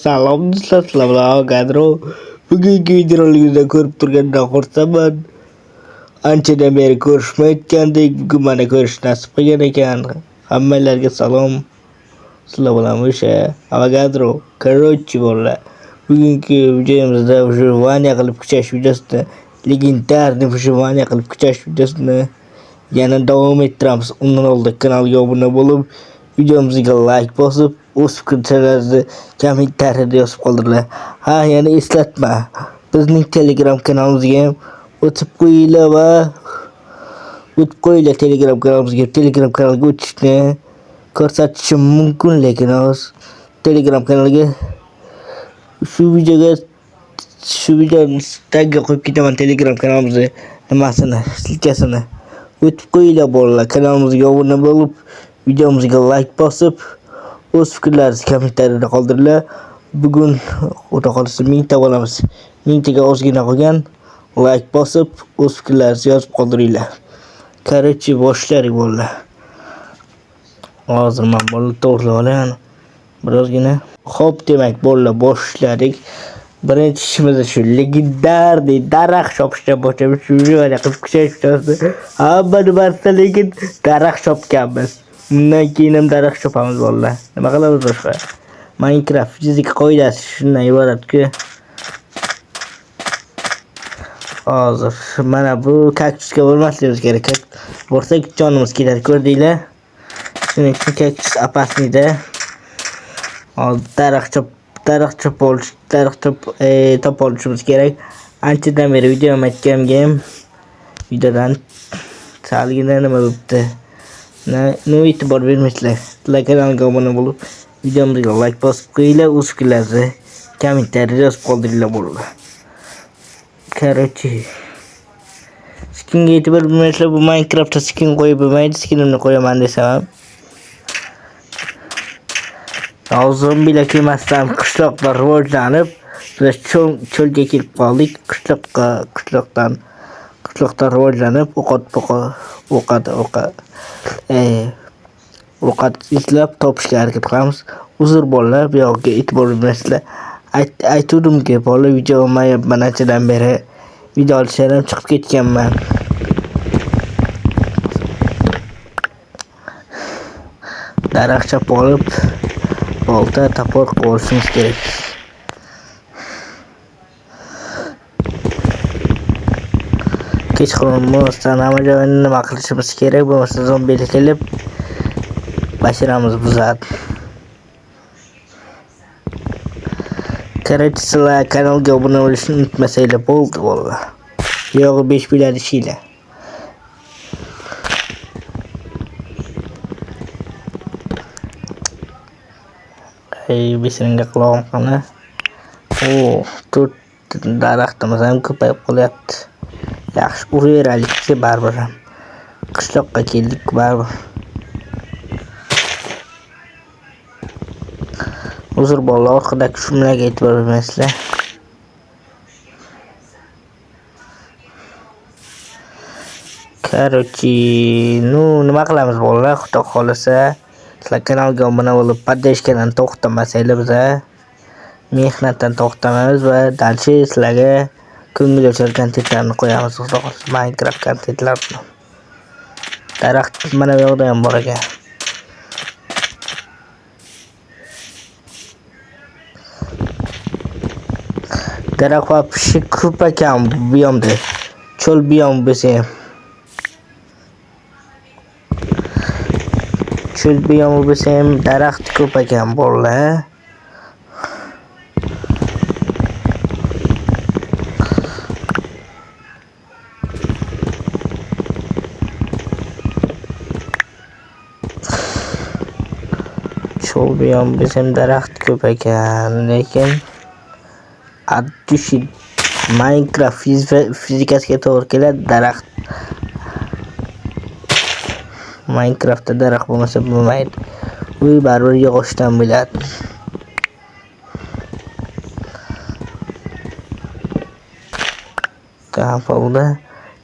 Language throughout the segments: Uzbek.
Salom do'stlar, sizlar bilan Avogadro. Bugungi videoligimizda ko'rib turgandan xursandman. Anchadan beri ko'rishmayotgandik. Bugun mana ko'rish nasib qilgan ekan. Hammalarga salom. Sizlar bilan o'sha Avogadro. Короче, bolalar. Bugungi videomizda выживание qilib kuchash videosini, legendarniy выживание qilib kuchash videosini yana davom ettiramiz. Undan oldin kanalga obuna bo'lib, videomizga like bosib, o'z fikrlaringizni kommentariyada yozib qoldiringlar. Ha, yana eslatma. Bizning Telegram kanalimizga ham o'tib qo'yinglar va o'tib qo'yinglar Telegram kanalimizga. Telegram kanaliga o'tishni ko'rsatishim mumkin, lekin hozir Telegram kanaliga shu videoga shu videoni tagga qo'yib ketaman Telegram kanalimizni nimasini, silkasini. O'tib qo'yinglar bolalar, kanalimizga obuna bo'lib, videomizga like bosib, o'z fikrlaringizni kommentariyada qoldiringlar. Bugun xudo xolasa 1000 ta bo'lamiz. 1000 taga ozgina qolgan. Like bosib, o'z fikrlaringizni yozib qoldiringlar. Короче, boshladik bolalar. Hozir men bolalar to'g'rilab olaman. Birozgina. Xo'p, demak bolalar boshladik. Birinchi ishimiz shu legendarniy daraxt chopishdan boshlaymiz. Shu joyda qilib kuchash videosi. Hamma nimasida lekin daraxt chopganmiz. Bundan keyin ham daraxt chopamiz bolalar. Nima qilamiz boshqa? Minecraft fizika qoidasi shundan iboratki. Hozir mana bu kaktusga bormasligimiz kerak. Borsak jonimiz ketadi, ko'rdinglar? Shuning uchun kaktus opasniyda. Hozir daraxt chop, daraxt chop olish, daraxt chop, topib olishimiz kerak. Anchadan beri video aytganimga ham videodan salgina nima bo'libdi. No e'tibor bermaysizlar. Sizlar kanalga obuna bo'lib, videomizga like bosib qo'yinglar, o'z fikrlaringizni kommentariyada yozib qoldiringlar bolalar. Короче, skinga e'tibor bermaysizlar, bu Minecraftda skin qo'yib bo'lmaydi, skinimni qo'yaman desam ham. Hozir zombilar kelmasdan qishloqlar rivojlanib, biz cho'lga kelib qoldik. Qishloqdan rivojlanib, o'qat izlab topishga harakat qilamiz. Uzr bolalar, bu yoqqa e'tibor bermaysizlar. Aytuvdimki, bolalar, video olmayapman anchadan beri. Video olishdan ham chiqib ketganman. Daraxt chopib olib, bolta, topor qilib olishimiz kerak. Kechqurun bo'lmasdan hamma joyini nima qilishimiz kerak, bo'lmasa zombilar kelib basharamiz buzadi. Короче, sizlar kanalga obuna bo'lishni unutmasanglar bo'ldi bolalar. Yo'g'i 5 biladi ishinglar. Ey, beshinga qulog'im qani. O, 4 daraxtimiz ham ko'payib qolyapti. Yaxshi uraveraylik baribir ham. Qishloqqa keldik baribir. Uzr bolalar, orqadagi shumlarga e'tibor bermaysizlar. Короче, nima qilamiz bolalar, xudo xolasa sizlar kanalga obuna bo'lib, podдержкаdan to'xtamasanglar biz mehnatdan to'xtamaymiz va дальше sizlarga ko'ngil ochar kontentlarni qo'yamiz, xudo xolasa Minecraft kontentlarini. Daraxt mana bu yoqda ham bor ekan. Daraxt va pishi ko'p ekan bu yoqda. Cho'l biyom bo'lsa ham. Cho'l biyomi bo'lsa ham daraxt ko'p ekan bolalar. Cho'l biyom bo'lsa ham daraxt ko'p ekan, lekin Addushi Minecraft fizikasiga to'g'ri keladi daraxt. Minecraftda daraxt bo'lmasa bo'lmaydi. Uy baribir yog'ochdan bo'ladi. Topildi.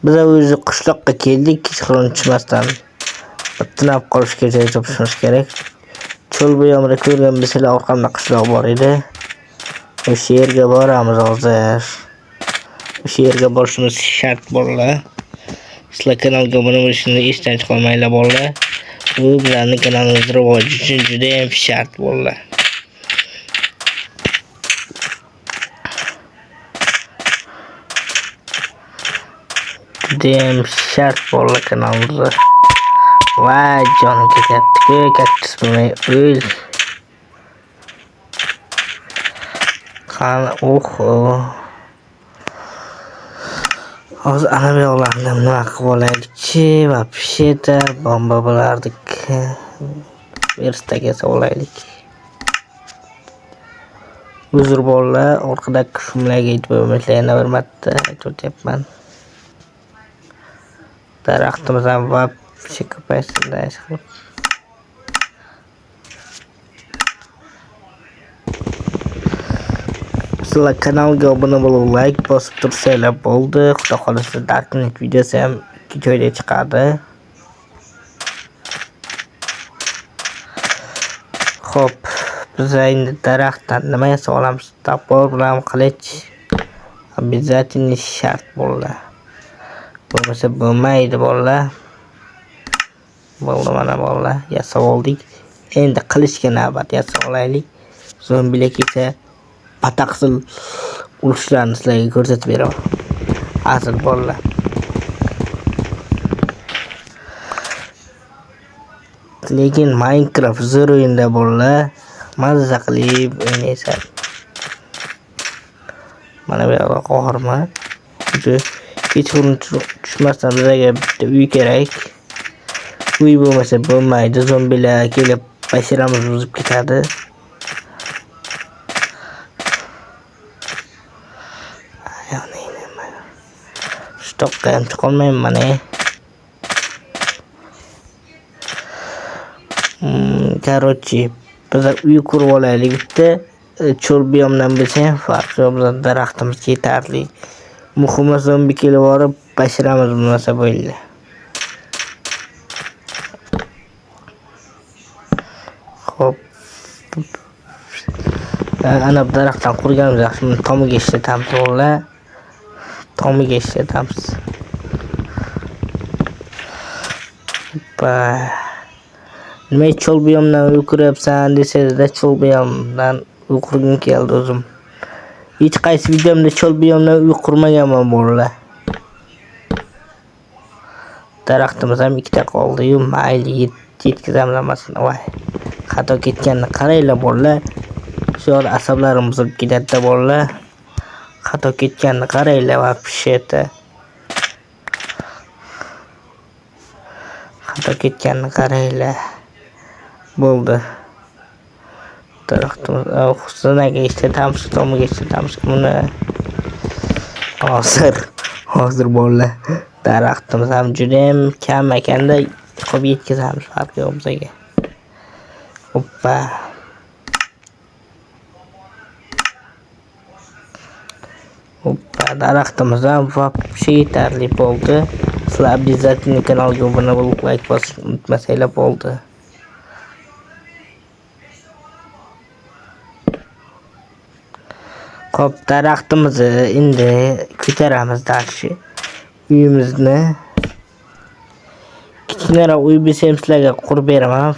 Biz o'zi qishloqqa keldik, kechqurun tushmasdan tinab qolishga joy topishimiz kerak. Cho'l bu yomg'irda ko'rgan bo'lsanglar, orqamda qishloq bor edi. O'sha yerga boramiz hozir. O'sha yerga borishimiz shart bolalar. Sizlar kanalga obuna bo'lishni esdan chiqarmanglar bolalar. Bu bizlarning kanalimiz rivoji uchun juda ham shart bolalar. Judayam shart bolalar kanalimizda. Voy jonim ketyapti-ku, kaktus bo'lmay o'l. Qani, oho. Hozir ana bu yoqlarni nima qilib olaylikchi, вообще-то bomba bo'lardik. Verstaga olaylik. Uzr bolalar, orqadagi shumlarga yetib bo'lmasa yana bir marta aytib o'tyapman. Daraxtimiz ham вообще ko'paysin-da ishqilib. Sizlar kanalga obuna bo'lib, like bosib tursanglar bo'ldi. Xudo xolasa Darknet videosi ham 2 joyda chiqadi. Xo'p, biz endi daraxtdan nima yasa olamiz? Topor bilan qilich обязательно shart bo'ldi. Bo'lmasa bo'lmaydi bolalar. Bo'ldi mana bolalar, yasab oldik. Endi qilichga navbat, yasab olaylik. Zombilar kelsa bataqsil urushlarni sizlarga ko'rsatib beraman. Asl bolalar. Lekin Minecraft zo'r o'yinda bolalar, mazza qilib o'ynaysan. Mana bu yoqda qo'rqma. Kechqurun tushmasdan bizlarga bitta uy kerak. Uy bo'lmasa bo'lmaydi. Zombilar kelib basharamiz buzib ketadi. Shu toqqa ham chiqolmayman mana. Короче, bizlar uy qurib olaylik bitta. Cho'l biyomdan bo'lsa ham farqi yo'q, bizlar daraxtimiz yetarli. Muhimi zombi kelib borib basharamiz bo'lmasa bo'ldi. Xo'p. Ana bu daraxtdan qurganimiz yaxshi, buni tomiga ishlatamiz o'g'illar. Tomiga ishlatamiz. Hoppa. Nima cho'l biyomdan uy quryapsan desangizda, cho'l biyomdan uy qurgim keldi o'zim. Hech qaysi videomda cho'l biyomdan uy qurmaganman bolalar. Daraxtimiz ham ikkita qoldi-yu, mayli yetkazamiz hammasini. Voy, xato ketganini qaranglar bolalar. Shu yoqda asablarim buzilib ketadi-da bolalar. Xato ketganini qaranglar вообще-то. Xato ketganini qaranglar. Bo'ldi. Daraxtimiz, xusanaga ishlatamiz, tomiga ishlatamiz buni. Hozir bolalar, daraxtimiz ham juda ham kam ekanda, qo'yib yetkazamiz, farqi yo'q bizga. Hoppa. Hoppa, daraxtimiz ham вообще yetarli bo'ldi. Sizlar обязательно kanalga obuna bo'lib, like bosishni unutmasanglar bo'ldi. Xo'p, daraxtimizni endi ko'taramiz dальше. Uyimizni kichkinaroq uy bo'lsa ham sizlarga qurib beraman.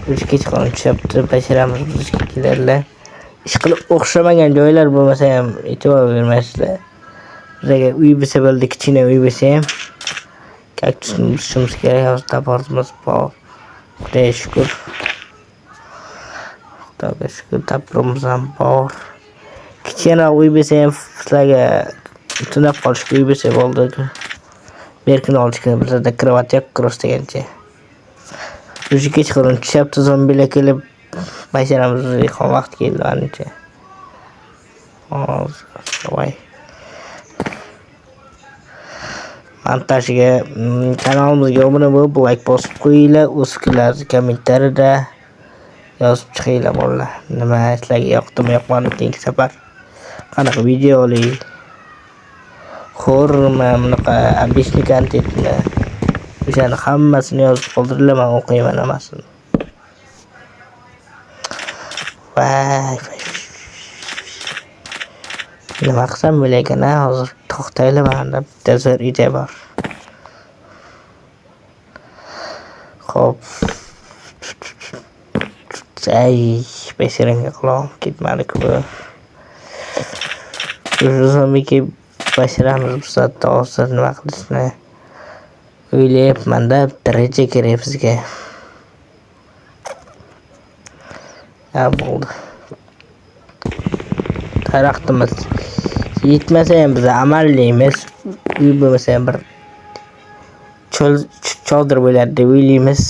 Uch kechqurun tushyapti, basharamiz buzishga keladilar. Ish qilib o'xshamagan joylar bo'lmasa ham e'tibor bermaysizlar. Bizga uy bo'lsa bo'ldi, kichkina uy bo'lsa ham kaktusni buzishimiz kerak. Hozir toporimiz bor. Xudoga shukur. Xudoga shukur, toporimiz ham bor. Kichkina uy bo'lsa ham sizlarga tunab qolishga uy bo'lsa bo'ldi. Berkini olishga bizlarda krovat yo'q, cross degancha. O'sha kechqurun tushyapti, zombilar kelib basharamiz buzadigan vaqt keldi ancha. Hozir voy. Montajga kanalimizga obuna bo'lib, like bosib qo'yinglar, o'z fikrlaringizni kommentariyada yozib chiqinglar bolalar. Nima sizlarga yoqdimi, yoqmadimi, keyingi safar qanaqa video olay? Horrormi, bunaqa обычный kontentmi? O'shani hammasini yozib qoldiringlar, men o'qiyman hammasini. Voy, voy. Nima qilsam bo'larkan, a? Hozir to'xtaylik, menda bitta zo'r ideya bor. Xo'p. Ay, basharangga qulog'im ketmadi-ku. Zombiga bashiramiz bu soatda hozir nima qilishni o'ylayapman-da, bitta reja kerak bizga. Ha, bo'ldi. Daraxtimiz yetmasa ham biz amallaymiz. Uy bo'lmasa ham bir chodir bo'ladi deb o'ylaymiz.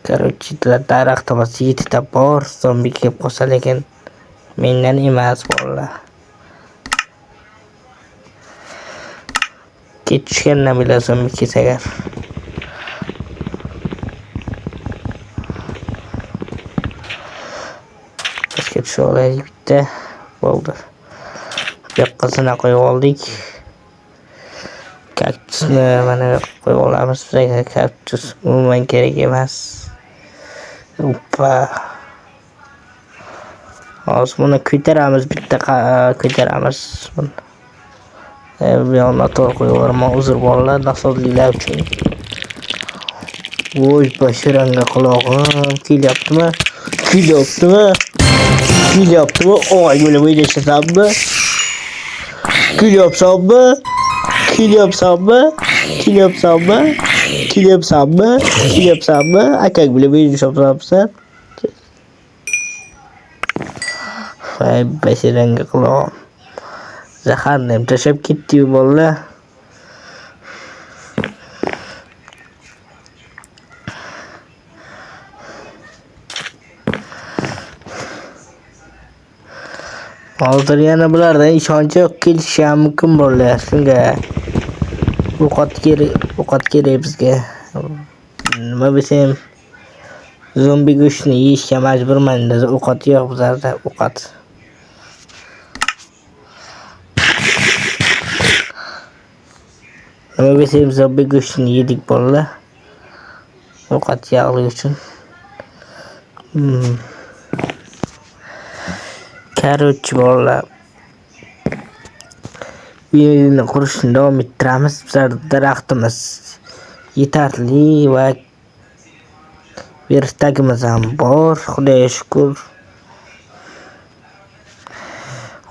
Короче, daraxtimiz yettita bor. Zombi kelib qolsa lekin mendan emas bolalar. Kech tushgandan bilan zombi kelsa agar. Pastga tushib olaylik bitta. Bo'ldi. Bu yoqqa zina qo'yib oldik. Kaktusni mana bu yoqqa qo'yib olamiz. Bizga kaktus umuman kerak emas. Oppa. Hozir buni ko'taramiz, bitta ko'taramiz. Buni. Bu yoqni noto'g'ri qo'yib yuboraman, uzr bolalar, nosozliklar uchun. Voy, basharangga qulog'im kelyaptimi? Kelyaptimi? Kelyaptimi? Oy, bo'lib o'ynashasanmi? Kelyapsanmi? Kelyapsanmi? Kelyapsanmi? Kelyapsanmi? Kelyapsanmi? Akang bilan o'ynashasanmi? Voy, basharangga qulog'im. Zaharni ham tashlab ketdi-yu bolalar. Hozir yana bulardan ishonch yo'q, kelishi ham mumkin bolalar. Shunga ovqat kerak, ovqat kerak bizga. Nima desam, zombi go'shtini yeyishga majburman. Ovqat yo'q bizlarda, ovqat. Nima desam, zombi go'shtini yedik bolalar. Ovqat yog'ligi uchun. Короче, bolalar, uyni qurishni davom ettiramiz. Bizlar daraxtimiz yetarli va verstagimiz ham bor, Xudoga shukur.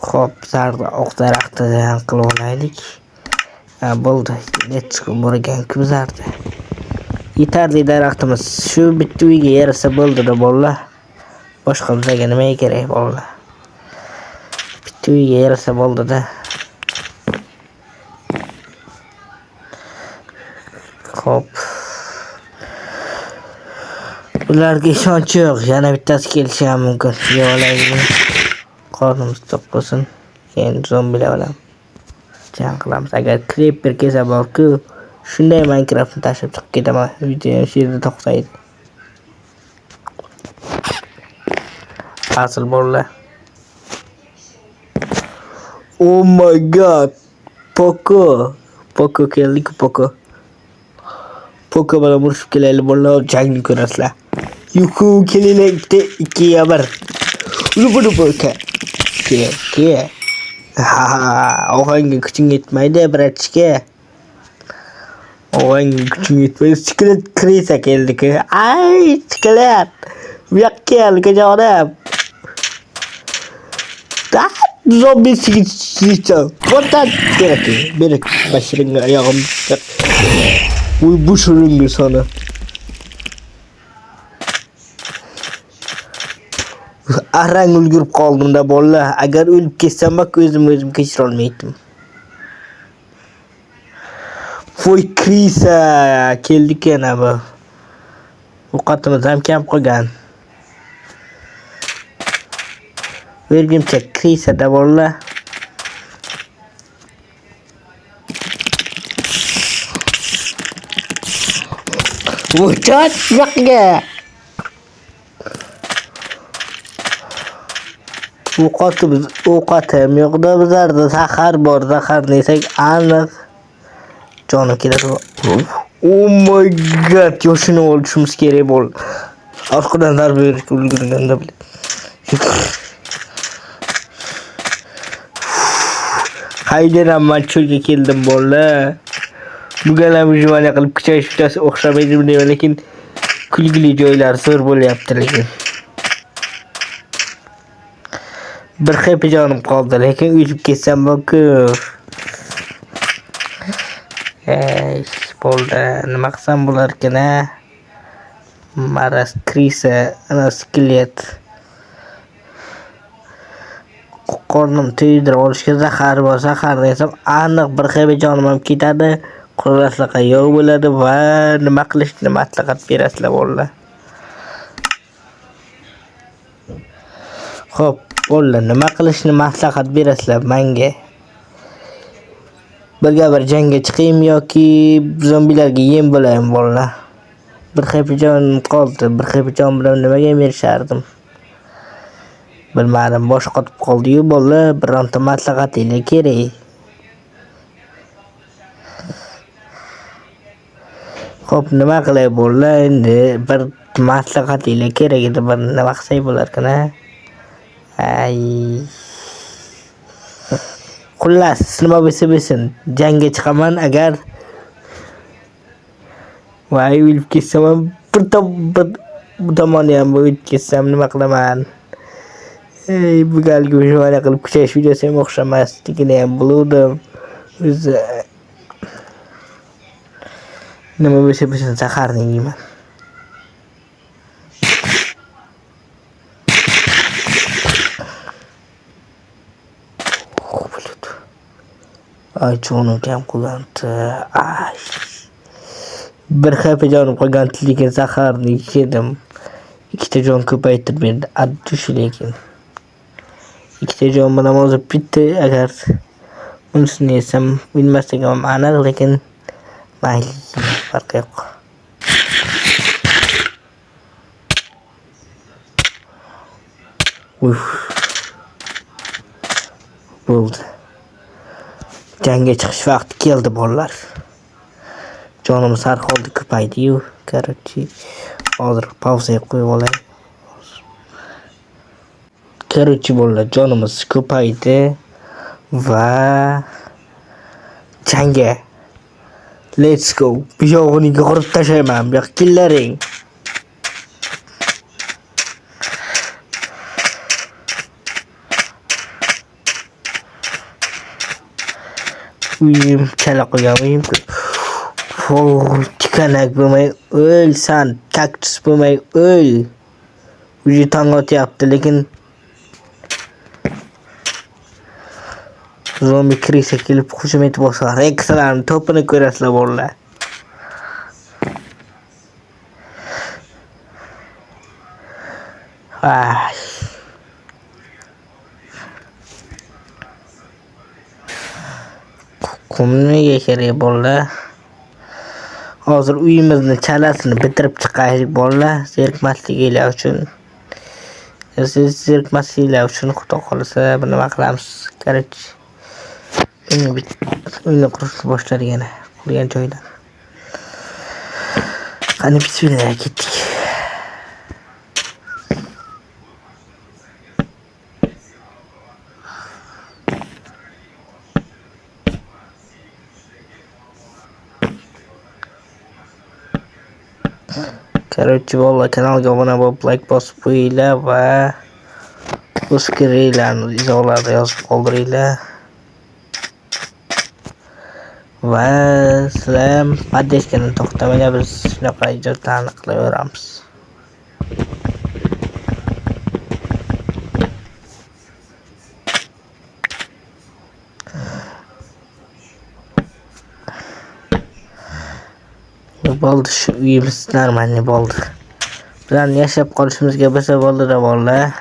Xo'p, bizlar oq daraxtidan qilib olaylik. Ha, bo'ldi. Necha kun bor ekan-ku bizlarda. Yetarli daraxtimiz. Shu bitta uyga yarasa bo'ldi-da bolalar. Boshqa bizga nima kerak bolalar? Bitta uyga yarasa bo'ldi-da. Xo'p. Ularga ishonch yo'q. Yana bittasi kelishi ham mumkin. Yeb olaylik buni. Qornimiz to'q bo'lsin. Keyin zombilar bilan jang qilamiz. Agar creeper kelsa borku, shunday Minecraftni tashlab chiqib ketaman. Video ham shu yerda to'xtaydi. Asl bolalar. Oh my god. Poco. Poco keldi-ku, Poco. Poco bilan urushib kelaylik bolalar, jangni ko'rasizlar. Yuhu, kelinglar, ikkita, ikkiga bir. Lupa lupa, ke. Ke, ke. Ha, ha, og'angga kuching yetmaydi, bratishka. Og'angga kuching yetmaydi. Skelet krisa keldi-ku. Ay, skelet. Bu yoqqa kel, jonim. Da, zombi sigit. Votan kerak. Berak, bashiringga oyog'im. Uy, bu shiringga sana. Arang ulgurib qoldim-da bolalar. Agar o'lib ketsam, bak o'zim o'zim kechira olmaydim. Voy, krisa keldik yana bu. Ovqatimiz ham kam qolgan. O'rgimchak krisada bolalar. Voy, yoqqa. Ovqatimiz, ovqat ham yo'qda bizlarda, zahar bor, zaharni yesak aniq jonim keladi. Oh my god, yoshini olishimiz kerak bo'ldi. Orqadan zarba berishga ulgurganda bilan. Qayerdan man cho'lga keldim bolalar? Bugun ham выживание qilib kuchayish bittasi o'xshamaydi bunday, lekin kulgili joylar zo'r bo'lyapti lekin. Bir xepi jonim qoldi, lekin o'lib ketsam bu-ku. Ey, bo'ldi. Nima qilsam bo'larkan a? Maraz крыса, ana skelet. Qornim to'ydirib olishga zahar bor. Zaharni yesam aniq bir xepi jonim ham ketadi. Qurg'asliqqa yo'q bo'ladi va nima qilishni maslahat berasizlar bolalar. Xo'p, bolalar, nima qilishni maslahat berasizlar menga? Birga bir jangga chiqaymi yoki zombilarga yem bo'laymi bolalar? Bir xepi jonim qoldi. Bir xepi jon bilan nimaga erishardim? Bilmadim, bosh qotib qoldi-yu bolalar, bironta maslahatinglar kerak. Xo'p, nima qilay bolalar? Endi bir maslahatinglar kerak edi, bir nima qilsak bo'larkan a? Ay. Xullas, nima bo'lsa bo'lsin, jangga chiqaman agar voy o'lib ketsam ham bir bu tomonni ham o'tib ketsam nima qilaman? Ey, bu galgi выживание qilib kuchayish videosi ham o'xshamasligini ham biluvdim. O'zi nima bo'lsa bo'lsin, zaharni yeyman. Ay, jonim kam qolganti. Ay. Bir xepi jonim qolganti, lekin zaharni yedim. Ikkita jon ko'paytirib berdi. Addushi lekin. Ikkita jon bilan hozir bitta agar unisini yesam o'lmasligim ham aniq, lekin mayli, farqi yo'q. Uf. Bo'ldi. Jangga chiqish vaqti keldi bolalar. Jonim sarxoldi ko'paydi-yu. Короче, hozir pauzaga qo'yib olay. Короче, bolalar, jonimiz ko'paydi va jangga. Let's go. Bu yog'ini yorib tashlayman. Bu yoqqa kellaring. Uyim chala qolgan uyim. Voy, tikanak bo'lmay o'lsan, kaktus bo'lmay o'l. Uji tong otyapti, lekin zombi крыса kelib hujum etib olsa, Rexlarning to'pini ko'rasizlar bolalar. Ay. Qum nimaga kerak bolalar? Hozir uyimizni chalasini bitirib chiqaylik bolalar, zerikmasliginglar uchun. Siz zerikmasliginglar uchun xudo xolasa bir nima qilamiz. Короче, uyni qurishni boshladik yana qurgan joydan. Qani bismillah ketdik. Короче, bolalar, kanalga obuna bo'lib, like bosib qo'yinglar va o'z fikringlarni izohlarda yozib qoldiringlar. Va sizlar ham поддержкani to'xtamanglar, biz shunaqa ijodlarni qilaveramiz. Bo'ldi, shu uyimiz normalniy bo'ldi. Bizlarni yashab qolishimizga bo'lsa bo'ldi-da bolalar.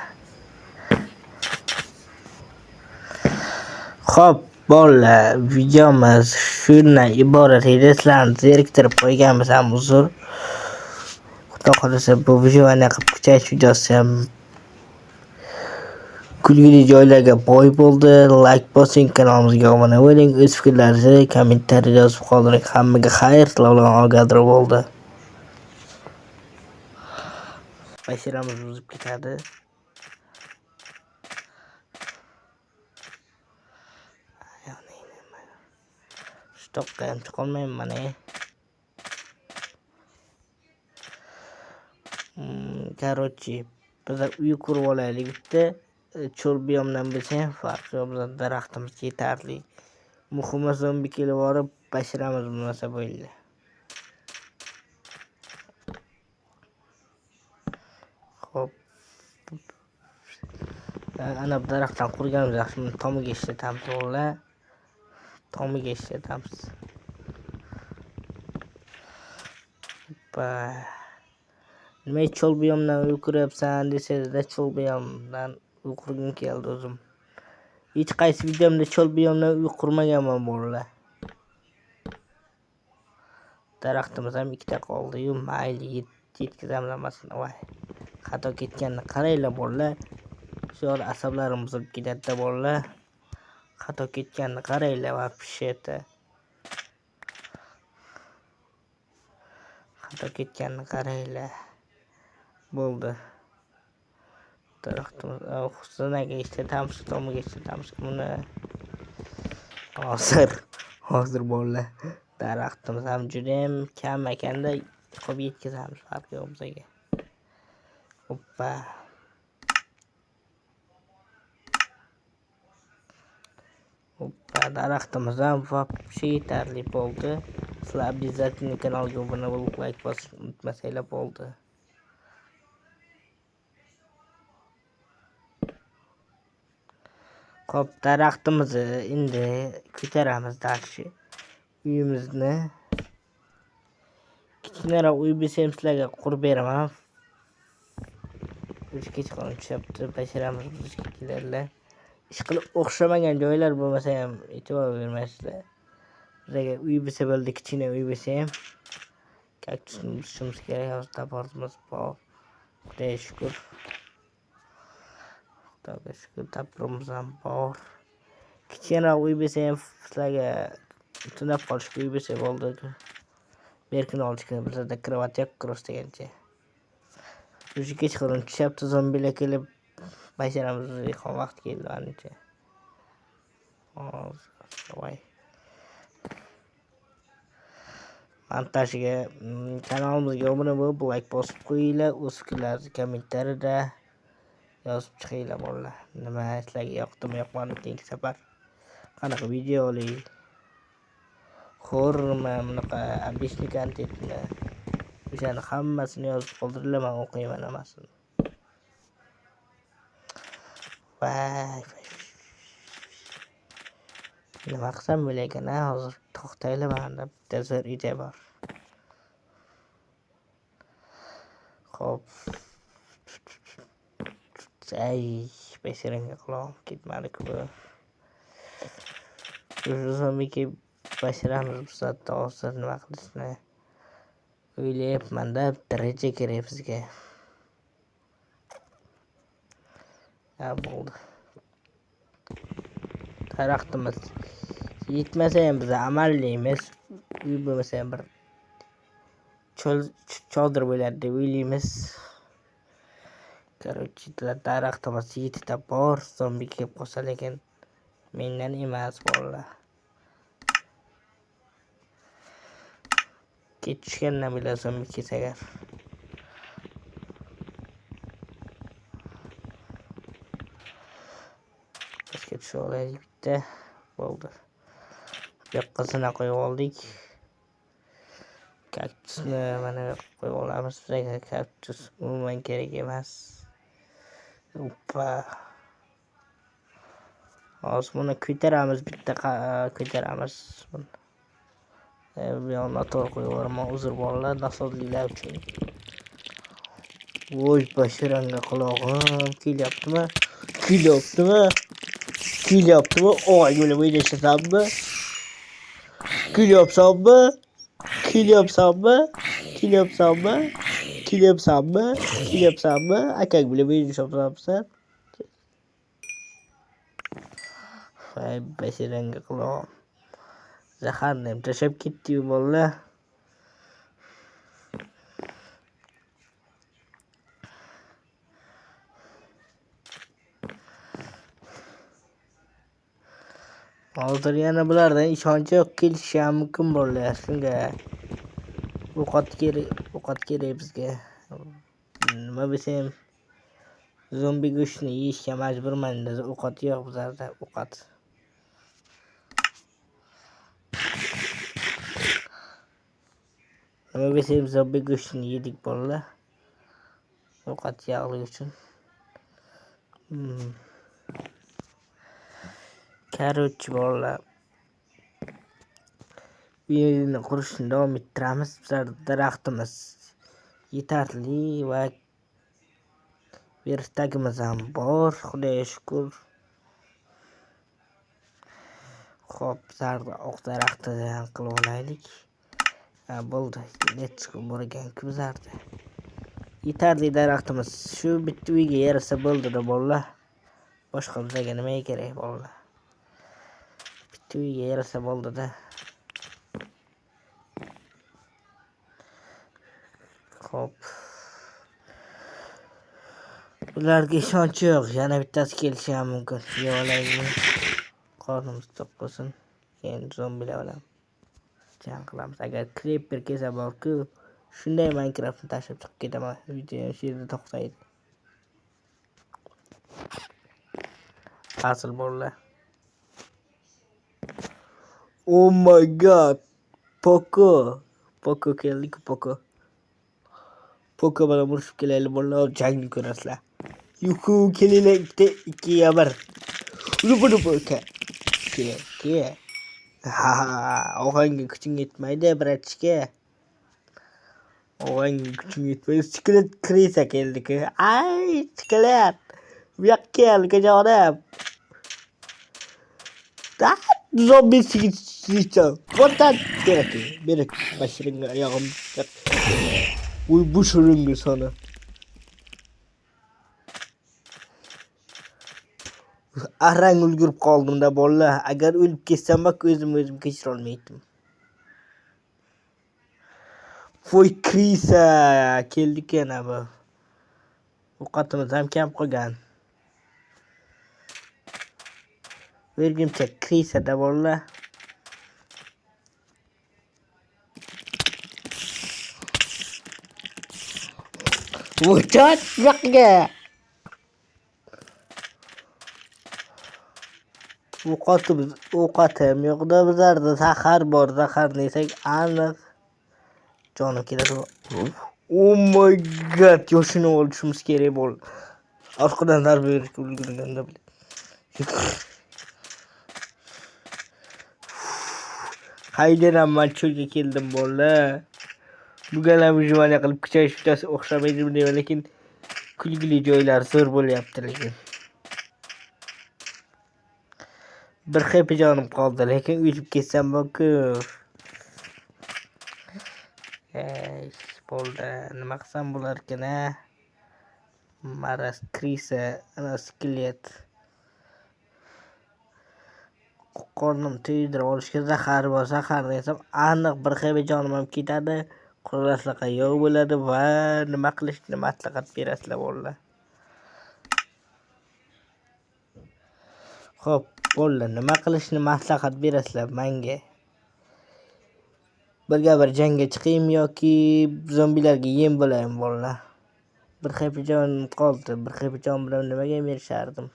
Xo'p, bolalar, videomiz shundan iborat edi. Sizlarni zeriktirib qo'yganmiz ham uzr. Xudo xolasa bu выживание qilib kuchayish videosi ham kulgili joylarga boy bo'ldi. Like bosing, kanalimizga obuna bo'ling, o'z fikrlaringizni kommentariyada yozib qoldiring. Hammaga xayr, sizlar bilan Ogadro bo'ldi. Basharamiz buzib ketadi. Toqqa ham chiqolmayman. Короче, biz uy qurib olaylik bitta. Cho'l biyomdan bo'lsa ham farqi yo'q, bizning daraxtimiz yetarli. Muhimi zombi kelib borib bashiramiz bo'lmasa bo'ldi. Xo'p. Ana bu daraxtdan qurganimiz yaxshi, buni tomiga ishlatamiz o'g'illar. Tomiga ishlatamiz. Hoppa. Nima cho'l biyomdan uy quryapsan desangizda, cho'l biyomdan uy qurgim keldi o'zim. Hech qaysi videomda cho'l biyomdan uy qurmaganman bolalar. Daraxtimiz ham ikkita qoldi-yu, mayli yetkazamiz hammasini. Voy, xato ketganini qaranglar bolalar. Shu yor asablarim buzilib ketadi bolalar. Xato ketganini qaranglar вообще-то. Xato ketganini qaranglar. Bo'ldi. Daraxtimiz zinaga ishlatamiz, tomiga ishlatamiz buni. Hozir bolalar. Daraxtimiz ham juda ham kam ekanda, qo'yib yetkazamiz, farqi yo'q bizga. Hoppa. Hoppa, daraxtimiz ham вообще yetarli bo'ldi. Sizlar обязательно kanalga obuna bo'lib, like bosishni unutmasanglar bo'ldi. Xo'p, daraxtimizni endi ko'taramiz дальше. Uyimizni kichkinaroq uy bo'lsa ham sizlarga qurib beraman. Uch kechqurun tushyapti, bashiramiz bizga kelarlar. Ish qilib o'xshamagan joylar bo'lmasa ham e'tibor bermaysizlar. Bizga uy bo'lsa bo'ldi, kichkina uy bo'lsa ham. Kaktusni buzishimiz kerak, hozir toporimiz bor. Xudoga shukur. Xudoga shukur, toporimiz ham bor. Kichkinaroq uy bo'lsa ham sizlarga tunab qolishga uy bo'lsa bo'ldi. Berkina olishga bizda krovat yo'q, cross degancha. O'sha kechqurun tushyapti, zombilar kelib basharamiz, rayhon vaqt keldi ancha. Hozir voy. Montajga kanalimizga obuna bo'lib, like bosib qo'yinglar, o'z fikrlaringizni kommentariyada yozib chiqinglar bolalar. Nima sizlarga yoqdimi, yoqmadimi, keyingi safar qanaqa video olay? Horrormi, bunaqa обычный kontentmi? O'shani hammasini yozib qoldiringlar, men o'qiyman hammasini. Voy, voy. Nima qilsam bo'larkan, a? Hozir to'xtaylar, menda bitta zo'r ideya bor. Xo'p. Ay, basharangga qulog'im ketmadi-ku. Zombi bashiramiz bu soatda hozir nima qilishni o'ylayapman-da, bitta reja kerak bizga. Ha, bo'ldi. Daraxtimiz yetmasa ham biz amallaymiz. Uy bo'lmasa ham bir chodir bo'ladi deb o'ylaymiz. Короче, daraxtimiz yettita bor, zombi kelib qolsa lekin mendan emas bolalar. Kech tushgandan biladi zombi kelsa agar. Pastga tushib olaylik bitta. Bo'ldi. Bu yoqqa zina qo'yib oldik. Kaktusni mana bu yoqqa qo'yib olamiz. Bizga kaktus umuman kerak emas. Oppa. Hozir buni ko'taramiz, bitta ko'taramiz. Bu yoqni noto'g'ri qo'yib yuboraman, uzr bolalar, nosozliklar uchun. Voy, basharangga qulog'im kelyaptimi? Kelyaptimi? Kelyaptimi? Oy, yo'li o'ynashasanmi? Kelyapsanmi? Kelyapsanmi? Kelyapsanmi? Kelyapsanmi? Kelyapsanmi? Akang bilan o'ynashasanmi? Voy, basharangga qulog'im. Zaharni ham tashlab ketdi-yu bolalar. Hozir yana bulardan ishonch yo'q, kelishi ham mumkin bolalar shunga. Ovqat kerak, ovqat kerak bizga. Nima desam, zombi go'shtini yeyishga majburman, ovqat yo'q bizlarda, ovqat. Nima desam, zombi go'shtini yedik bolalar. Ovqat yo'qligi uchun. Короче, bolalar. Uyni qurishni davom ettiramiz. Bizlar daraxtimiz yetarli va verstagimiz ham bor, Xudoga shukur. Xo'p, bizlar oq daraxtini ham qilib olaylik. Ha, bo'ldi. Let's go bor ekan-ku bizlarda. Yetarli daraxtimiz. Shu bitta uyga yarasa bo'ldi-da bolalar. Boshqa bizga nima kerak bolalar? Bitta uyga yarasa bo'ldi-da. Xo'p. Ularga ishonch yo'q. Yana bittasi kelishi ham mumkin. Yeb olaylik buni. Qornimiz to'q bo'lsin. Keyin zombilar bilan jang qilamiz. Agar creeper kelsa borku, shunday Minecraftni tashlab chiqib ketaman. Video shu yerda to'xtaydi. Asl bolalar. Oh my god. Poco. Poco keldi-ku, Poco. Poco bilan urushib kelaylik bolalar, jangni ko'rasizlar. Yuhu, kelinglar, ikkita, ikkiga bir. Rupa rupa ke. Ke, ke. Ha, og'angga kuching yetmaydi, bratishka. Og'angga kuching yetmaydi. Skelet krisa keldi-ku. Ay, skelet. Bu yoqqa kel, jonim. Da, zombi sigit. What that? Beraki, beraki. Bashiringa oyog'im. Uy, bu shiringa sana. Arang ulgurib qoldim-da bolalar. Agar o'lib ketsam, bak o'zim o'zim kechira olmaydim. Voy, krisa keldi yana bu. Ovqatimiz ham kam qolgan. Berguncha krisada bolalar. Voy, yoqqa. Ovqatimiz, ovqat ham yo'qda bizlarda, zahar bor, zaharni yesak aniq jonim ketadi. Oh my god, yoshini olishimiz kerak bo'ldi. Orqadan zarba berishga ulgurganda. Qaydan man cho'lga keldim bolalar. Bugun ham выживание qilib kuchayish bittasi o'xshamaydi deyman, lekin kulgili joylar zo'r bo'lyapti lekin. Bir happy jonim qoldi, lekin o'lib ketsam bu-ku. Ey, bo'ldi. Nima qilsam bo'larkan a? Maraz krisa, ana skelet. Qornim to'ydirib olishga zahar bor, zaharni yesam aniq bir happy jonim ham ketadi. Qurollaslar yo'q bo'ladi va nima qilishni maslahat berasizlar bolalar. Xo'p, bolalar, nima qilishni maslahat berasizlar menga? Birga bir jangga chiqaymi yoki zombilarga yem bo'laymi bolalar? Bir happy jonim qoldi. Bir happy jon bilan nimaga erishardim?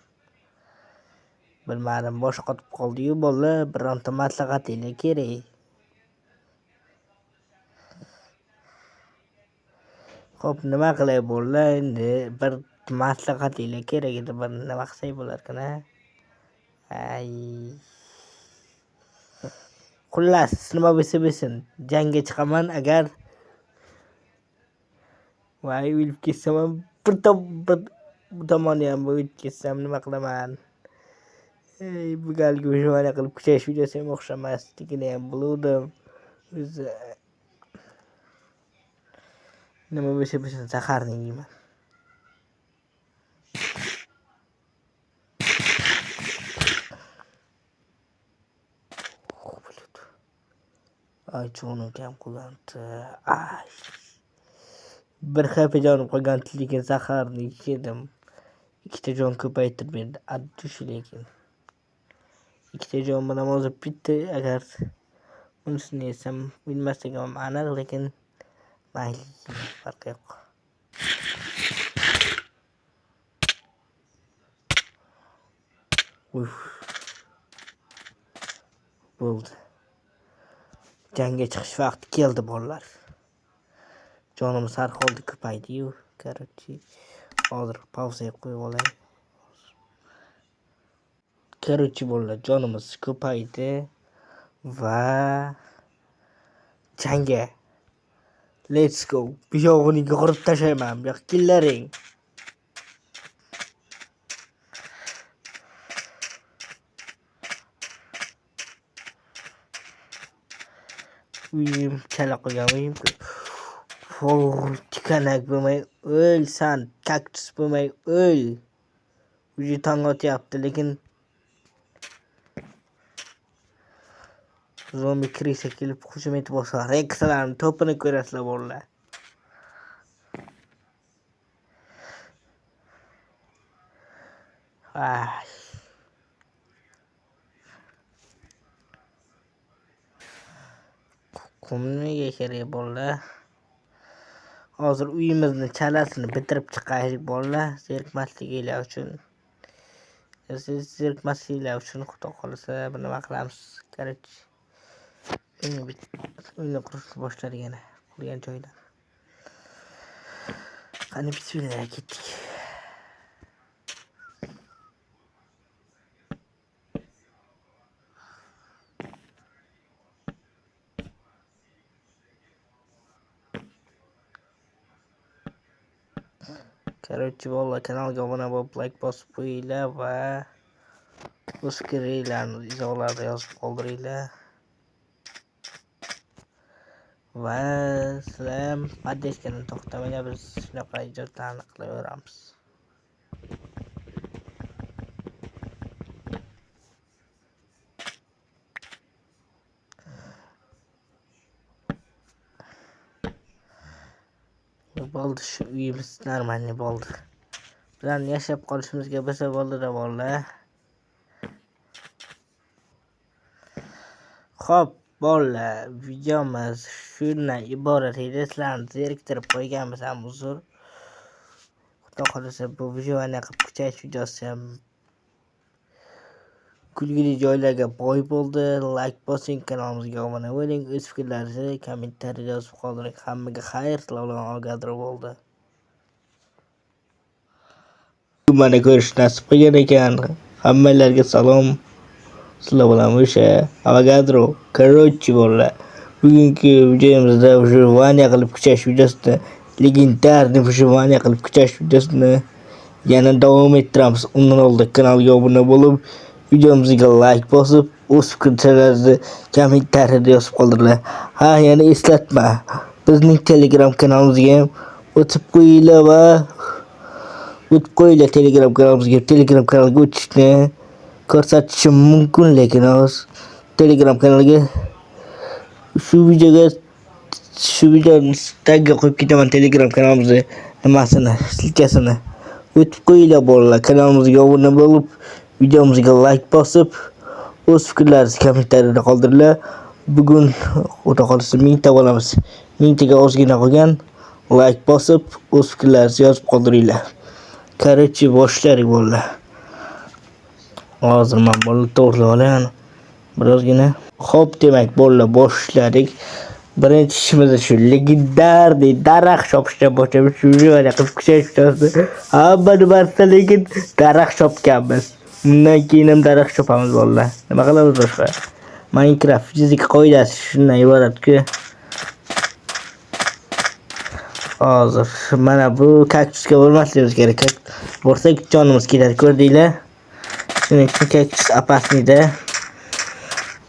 Bilmadim, bosh qotib qoldi-yu bolalar, bironta maslahatinglar kerak. Xo'p, nima qilay bolalar endi? Bir maslahatinglar kerak edi, bir nima qilsak bo'larkan a? Ay. Xullas, nima bo'lsa bo'lsin, jangga chiqaman agar voy o'lib ketsam ham bir bu tomonni ham o'tib ketsam nima qilaman? Ey, bu galgi выживание qilib kuchayish videosi ham o'xshamasligini ham biluvdim. O'zi nima bo'lsa bo'lsin, zaharni yeyman. Ay, jonim kam qolgandi. Ay. Bir happy jonim qolgandi, lekin zaharni yedim. Ikkita jon ko'paytirib berdi. Addushi lekin. Ikkita jon bilan hozir bitta agar unisini yesam o'lmasligim aniq, lekin mayli, farqi yo'q. Uf. Bo'ldi. Jangga chiqish vaqti keldi bolalar. Jonimiz har holda ko'paydi-yu. Короче, hozir pauzaga qo'yib olay. Короче, bolalar, jonimiz ko'paydi va jangga. Let's go. Bu yog'ini yorib tashlayman. Bu yoq kellaring. Uyim chala qolgan uyim. Voy, tikanak bo'lmay o'l san, kaktus bo'lmay o'l. Uji tong otyapti, lekin zombi krisa kelib hujum etib olsa, Rexlarning to'pini ko'rasizlar bolalar. Ay. Qum nimaga kerak bolalar? Hozir uyimizni chalasini bitirib chiqaylik bolalar, zerikmasliginglar uchun. Siz zerikmasliginglar uchun xudo xolasa bir nima qilamiz. Короче, uyni qurishni boshladik yana qurgan joydan. Qani bismillah ketdik. Короче, bolalar, kanalga obuna bo'lib, like bosib qo'yinglar va o'z fikringlarni izohlarda yozib qoldiringlar. Va sizlar ham podдержкаdan to'xtamanglar, biz shunaqa ijodlarni qilaveramiz. Bo'ldi, shu uyimiz normalniy bo'ldi. Bizlarni yashab qolishimizga bo'lsa bo'ldi-da bolalar. Xo'p, bolalar, videomiz shundan iborat edi. Sizlarni zeriktirib qo'yganmiz ham uzr. Xudo xolasa bu videoni qilib kuchayish videosi ham kulgili joylarga boy bo'ldi. Like bosing, kanalimizga obuna bo'ling, o'z fikrlaringizni kommentariyada yozib qoldiring. Hammaga xayr, sizlar bilan Avogadro bo'ldi. Mana ko'rish nasib qilgan ekan. Hammalarga salom. Sizlar bilan o'sha Avogadro. Короче, bolalar, bugungi videomizda выживание qilib kuchayish videosini, legendarniy выживание qilib kuchayish videosini yana davom ettiramiz. Undan oldin kanalga obuna bo'lib, videomizga like bosib, o'z fikrlaringizni kommentariyada yozib qoldiringlar. Ha, yana eslatma. Bizning Telegram kanalimizga ham o'tib qo'yinglar va o'tib qo'yinglar Telegram kanalimizga. Telegram kanaliga o'tishni ko'rsatishim mumkin, lekin hozir Telegram kanaliga shu videoga, shu videoni tagga qo'yib ketaman Telegram kanalimizni nimasini, silkasini. O'tib qo'yinglar bolalar, kanalimizga obuna bo'lib, videomizga like bosib, o'z fikrlaringizni kommentariyada qoldiringlar. Bugun xudo xolasa 1000 ta bo'lamiz. 1000 taga ozgina qolgan. Like bosib, o'z fikrlaringizni yozib qoldiringlar. Короче, boshladik bolalar. Hozir men bolalar to'g'rilab olaman birozgina. Xo'p, demak bolalar, boshladik. Birinchi ishimiz shu legendarniy daraxt chopishdan boshlaymiz. Shu yerga qilib kuchayish videosi. Hamma nimasida lekin daraxt chopganmiz. Bundan keyin ham daraxt chopamiz bolalar. Nima qilamiz boshqa? Minecraft fizika qoidasi shundan iboratki. Hozir mana bu kaktusga bormasligimiz kerak. Borsak jonimiz ketadi, ko'rdinglar? Shuning uchun kaktus opasniyda.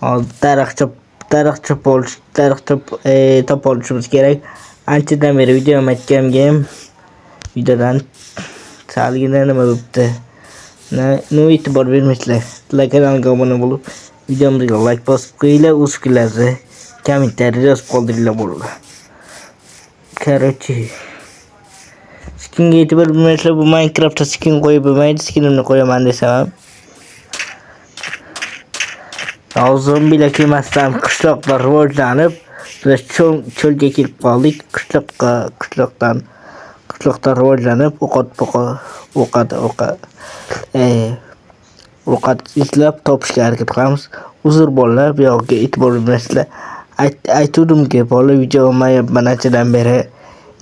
Hozir daraxt chop, daraxt chop olish, daraxt chop, topib olishimiz kerak. Anchadan beri video ham aytganga ham videodan salgina nima bo'pti. No e'tibor bermaysizlar. Sizlar kanalga obuna bo'lib, videomizga like bosib qo'yinglar, o'z fikrlaringizni kommentariyada yozib qoldiringlar bolalar. Короче, skinga e'tibor bermaysizlar, bu Minecraftda skin qo'yib bo'lmaydi, skinimni qo'yaman desam ham. Zombilar kelmasdan qishloqlar rivojlanib, biz cho'lga kelib qoldik. Qishloqdan rivojlanib, o'qat izlab topishga harakat qilamiz. Uzr bolalar, bu yoqqa e'tibor bermaysizlar. Aytuvdimki, bolalar, video olmayapman anchadan beri.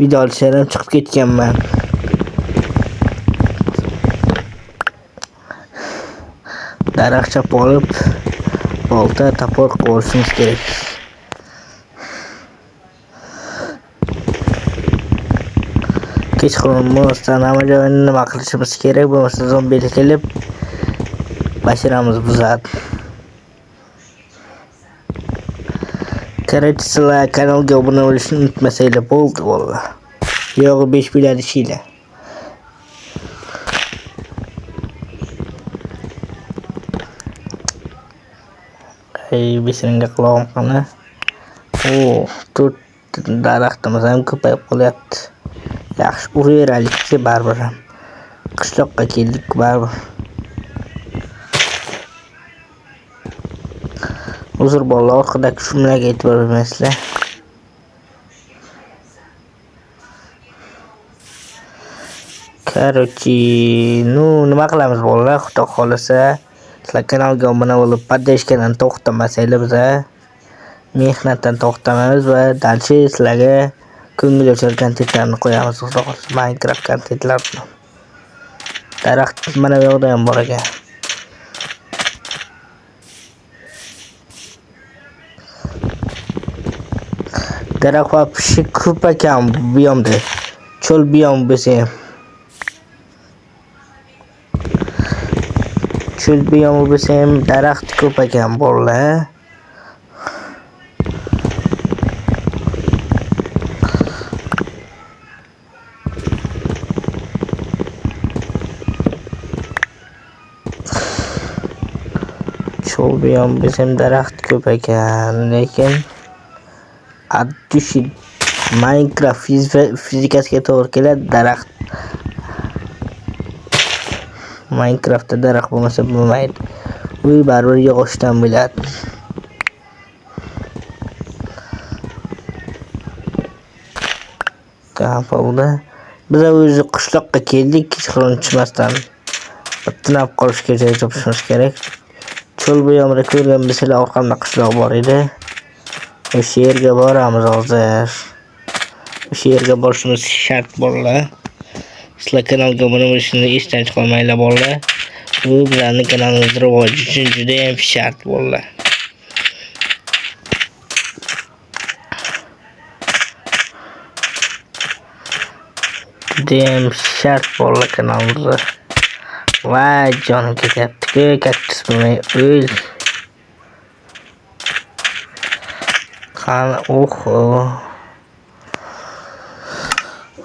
Video olishdan ham chiqib ketganman. Daraxt chopib olib, bolta, topor qilib olishimiz kerak. Kechqurun bo'lmasdan hamma joyini nima qilishimiz kerak, bo'lmasa zombilar kelib bashiramiz buzadi. Короче, sizlar kanalga obuna bo'lishni unutmasanglar bo'ldi bolalar. Yo'g'i 5 biladi ishinglar. Ey, beshiringa qulog'im qani. O, 4 daraxtimiz ham ko'payib qolyapti. Yaxshi uraveraylikchi baribir ham. Qishloqqa keldik baribir. Uzr bolalar, orqadagi shumlarga e'tibor bermaysizlar. Короче, ну nima qilamiz bolalar? Xudo xolasa, sizlar kanalga obuna bo'lib, podдержкаdan to'xtamasanglar biza mehnatdan to'xtamaymiz va дальше sizlarga ko'ngil ochar kontentlarni qo'yamiz, xudo xolasa, Minecraft kontentlarini. Daraxt mana bu yoqda ham bor ekan. Daraxt va pishi ko'p ekan bu yoqda. Cho'l biyom bo'lsa ham. Cho'l biyomi bo'lsa ham daraxt ko'p ekan bolalar. Cho'l biyom bo'lsa ham daraxt ko'p ekan, lekin addushi Minecraft fizikasiga to'g'ri keladi daraxt. Minecraftda daraxt bo'lmasa bo'lmaydi. Uy baribir yog'ochdan bo'ladi. Topildi. Biz o'zi qishloqqa keldik, kechqurun tushmasdan bir tunab qolishga joy topishimiz kerak. Cho'l buyomida ko'rgan bilsanglar orqamda qishloq bor edi. O'sha yerga boramiz hozir. O'sha yerga borishimiz shart bolalar. Sizlar kanalga obuna bo'lishni esdan chiqarmanglar bolalar. Bu bizlarning kanalimiz rivoji uchun juda ham shart bolalar. Juda ham shart bolalar kanalimizda. Voy jonim ketyapti-ku, kaktus bo'lmay o'l. Qani, oho.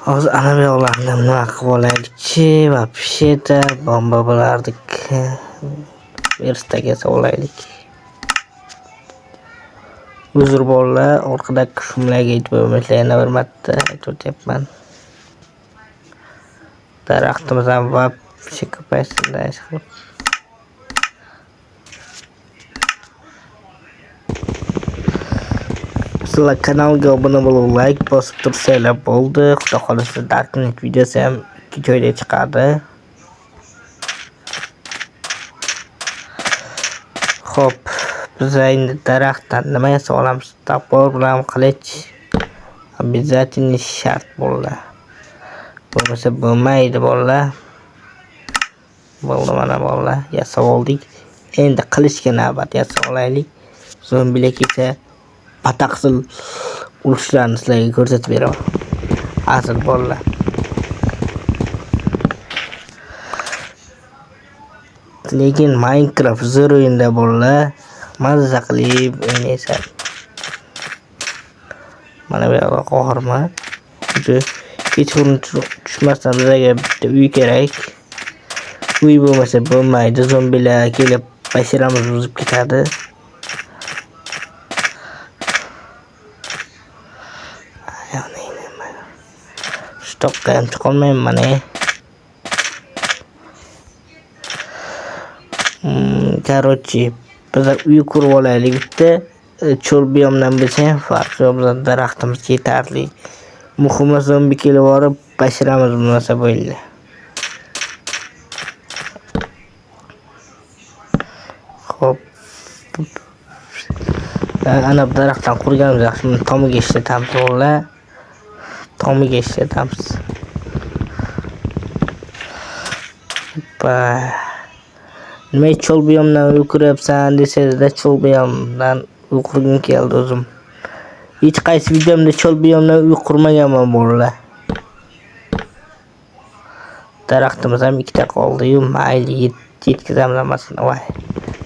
Hozir ana bu yoqlarni nima qilib olaylikchi, вообще-то bomba bo'lardik. Verstaga olaylik. Uzr bolalar, orqadagi shumlarga e'tibor bermanglar, yana bir marta aytib o'tyapman. Daraxtimiz ham вообще ko'paysin-da, ish qilib. Sizlar kanalga obuna bo'lib, like bosib tursanglar bo'ldi. Xudo xolasa Darknet videosi ham 2 joyda chiqadi. Xo'p, biz endi daraxtdan nima yasa olamiz? Topor bilan qilich обязательно shart bolalar. Bo'lmasa bo'lmaydi bolalar. Bo'ldi mana bolalar, yasab oldik. Endi qilichga navbat, yasab olaylik. Zombilar kelsa bataqsil urushlarni sizlarga ko'rsatib beraman. Asl bolalar. Lekin Minecraft zo'r o'yinda bolalar, mazza qilib o'ynaysan. Mana bu yoqda qo'rqma. Juda kechqurun tushmasdan bizlarga bitta uy kerak. Uy bo'lmasa bo'lmaydi, zombilar kelib bashiramiz buzib ketadi. Shu toqqa ham chiqolmayman. Короче, Biz uy qurib olaylik bitta. Cho'l biyomdan bo'lsa ham farqi yo'q, bizning daraxtimiz yetarli. Muhimi zombi kelib borib bashiramiz bo'lmasa bo'ldi. Xo'p. Ana bu daraxtdan qurganimiz yaxshi. Buni tomiga ishlatamiz o'g'illar. Tomiga ishlatamiz. Hoppa. Nima cho'l biyomdan uy quryapsan desangizda, cho'l biyomdan uy qurgim keldi o'zim. Hech qaysi videomda cho'l biyomdan uy qurmaganman bolalar. Daraxtimiz ham ikkita qoldi-yu, mayli yetkazamiz hammasini. Voy,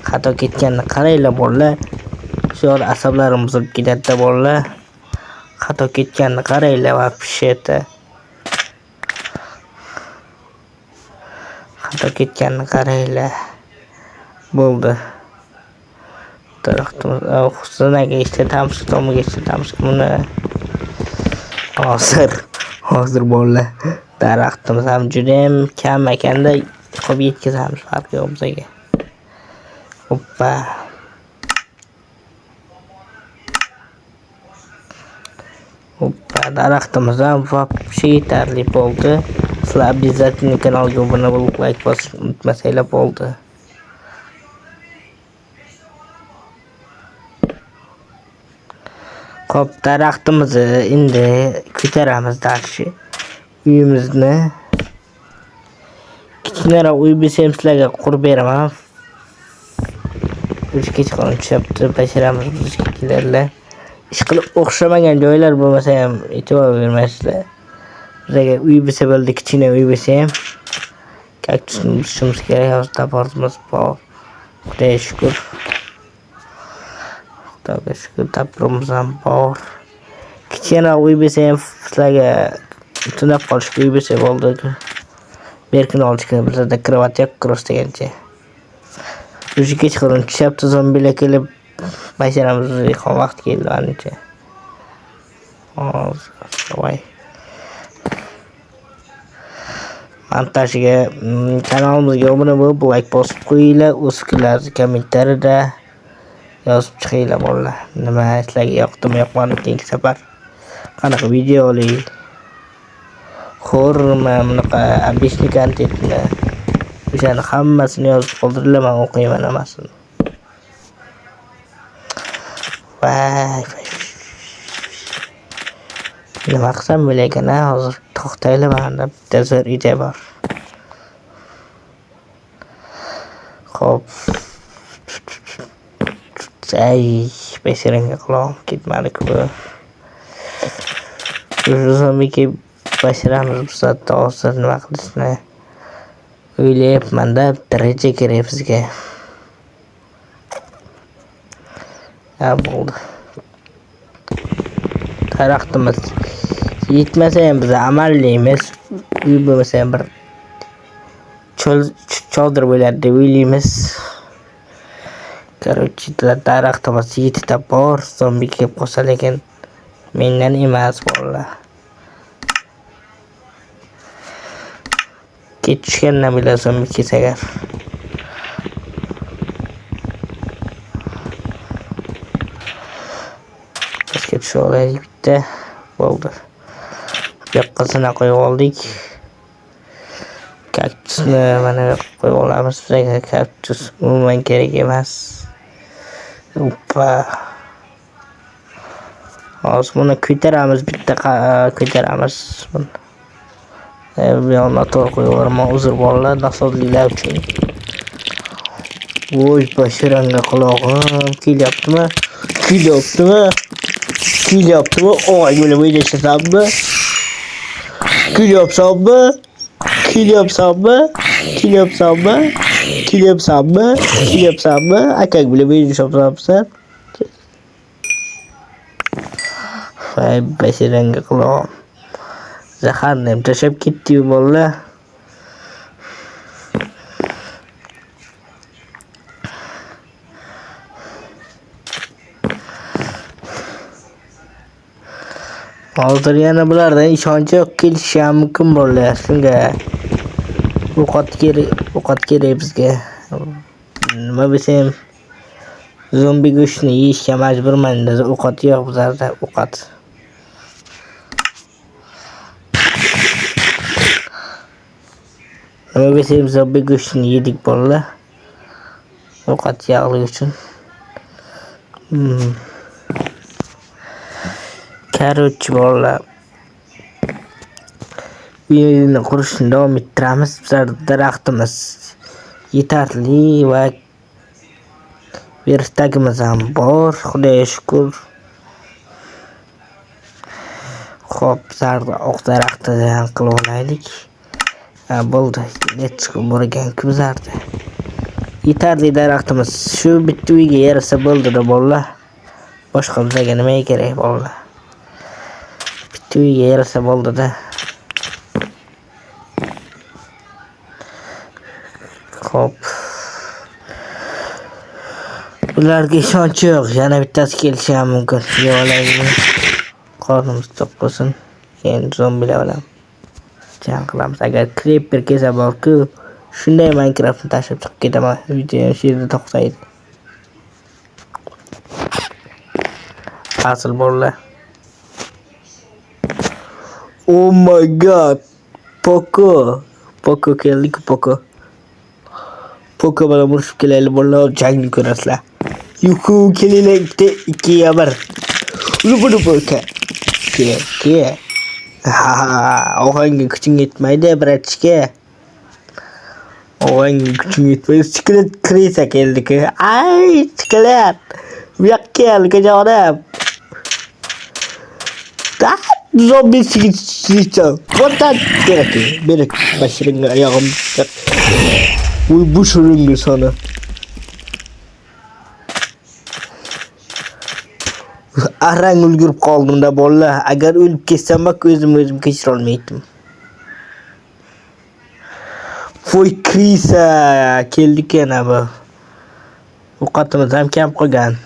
xato ketganini qaranglar bolalar. Shu yor asablarim buzilib ketadi bolalar. Xato ketganini qaranglar вообще-то. Xato ketganini qaranglar. Bo'ldi. Daraxtimiz xusunaga ishlatamiz, tomiga ishlatamiz buni. Hozir bolalar, daraxtimiz ham juda ham kam ekanda, qolib yetkazamiz, farqi yo'q bizga. Hoppa. Hoppa, daraxtimiz ham вообще yetarli bo'ldi. Sizlar обязательно kanalga obuna bo'lib, like bosishni unutmasanglar bo'ldi. Xo'p, daraxtimizni endi ko'taramiz dальше. Uyimizni kichkinaroq uy bo'lsa ham sizlarga qurib beraman. Uch kechqurun tushyapti, bashiramiz bizga kelarlar. Ish qilib o'xshamagan joylar bo'lmasa ham e'tibor bermaysizlar. Bizga uy bo'lsa bo'ldi, kichkina uy bo'lsa ham kaktusni buzishimiz kerak. Hozir toporimiz bor. Xudoga shukur. Xudoga shukur, toporimiz ham bor. Kichkina uy bo'lsa ham sizlarga tunab qolishga uy bo'lsa bo'ldi. Berkini olishga bizda krovat yo'q, cross degancha. O'sha kechqurun tushyapti, zombilar kelib basharamiz, vaqt keldi ancha. Hozir voy. Montajga kanalimizga obuna bo'lib, like bosib qo'yinglar, o'z fikrlaringizni kommentariyada yozib chiqinglar bolalar. Nima sizlarga yoqdimi, yoqmadimi, keyingi safar qanaqa video olay? Horrormi, bunaqa обычный kontentmi? O'shani hammasini yozib qoldiringlar, men o'qiyman hammasini. Voy, voy. Nima qilsam bo'larkan, ha? Hozir to'xtaylar, menda bitta zo'r ideya bor. Xo'p. Ay, basharangga qulog'im ketmadi-ku. Zombiga bashiramiz bu soatda hozir nima qilishni o'ylayapman-da, bitta reja kerak bizga. Ha, bo'ldi. Daraxtimiz yetmasa ham biz amallaymiz. Uy bo'lmasa ham bir chodir bo'ladi deb o'ylaymiz. Короче, daraxtimiz yettita bor, zombi kelib qolsa lekin mendan emas bolalar. Kech tushgandan biladi zombi kelsa agar. Pastga tushib olaylik bitta. Bo'ldi. Bu yoqqa zina qo'yib oldik. Kaktusni mana bu yoqqa qo'yib olamiz. Bizga kaktus umuman kerak emas. Oppa. Hozir buni ko'taramiz, bitta ko'taramiz. Bu yoqni noto'g'ri qo'yib yuboraman, uzr bolalar, nosozliklar uchun. Voy, basharangga qulog'im kelyaptimi? Kelyaptimi? Kelyaptimi? Oy, bo'lib o'ynashasanmi? Kelyapsanmi? Kelyapsanmi? Kelyapsanmi? Kelyapsanmi? Kelyapsanmi? Akang bilan o'ynashasanmi? Voy, basharangga qulog'im. Zaharni ham tashlab ketdi-yu bolalar. Hozir yana bulardan ishonch yo'q, kelishi ham mumkin bolalar. Shunga ovqat kerak, ovqat kerak bizga. Nima bo'lsa ham Zombi go'shtini yeyishga majburman, ovqat yo'q bizlarda, ovqat. Nima desam, zombi go'shtini yedik bolalar. Ovqat yog'lik uchun. Короче, bolalar. Uyni qurishni davom ettiramiz. Bizlar daraxtimiz yetarli va verstagimiz ham bor, Xudoga shukur. Xo'p, bizlar oq daraxtini ham qilib olaylik. Ha, bo'ldi. Let's go bor ekan-ku bizlarda. Yetarli daraxtimiz. Shu bitta uyga yarasa bo'ldi-da bolalar. Boshqa bizga nima kerak bolalar? Bitta uyga yarasa bo'ldi-da. Xo'p. Bularga ishonch yo'q. Yana bittasi kelishi ham mumkin. Yo'q, qornimiz to'q bo'lsin. Keyin zombilar bilan jang qilamiz. Agar creeper kelsa borku, shunday Minecraftni tashlab chiqib ketaman. Video ham shu yerda to'xtaydi. Asl bolalar. Oh my god. Poco. Poco keldi-ku, Poco. Poco bilan urushib kelaylik bolalar, jangni ko'rasizlar. Yuhu, kelinglar, ikkita, ikkiga bir. Lupu lupu, ke, ke. Ha, og'angga kuching yetmaydi, bratishka. Og'angga kuching yetmaydi. Skelet krisa keldi-ku. Ay, skelet. Bu yoqqa kel, jonim. Da, zombi sikitsa. What kerak? Berak, bashiringga oyog'im. Uy, bu shiringa sana. Arang ulgurib qoldim-da bolalar. Agar o'lib ketsam, bak o'zim o'zim kechira olmaydim. Voy, krisa keldik yana bu. Ovqatimiz ham kam qolgan.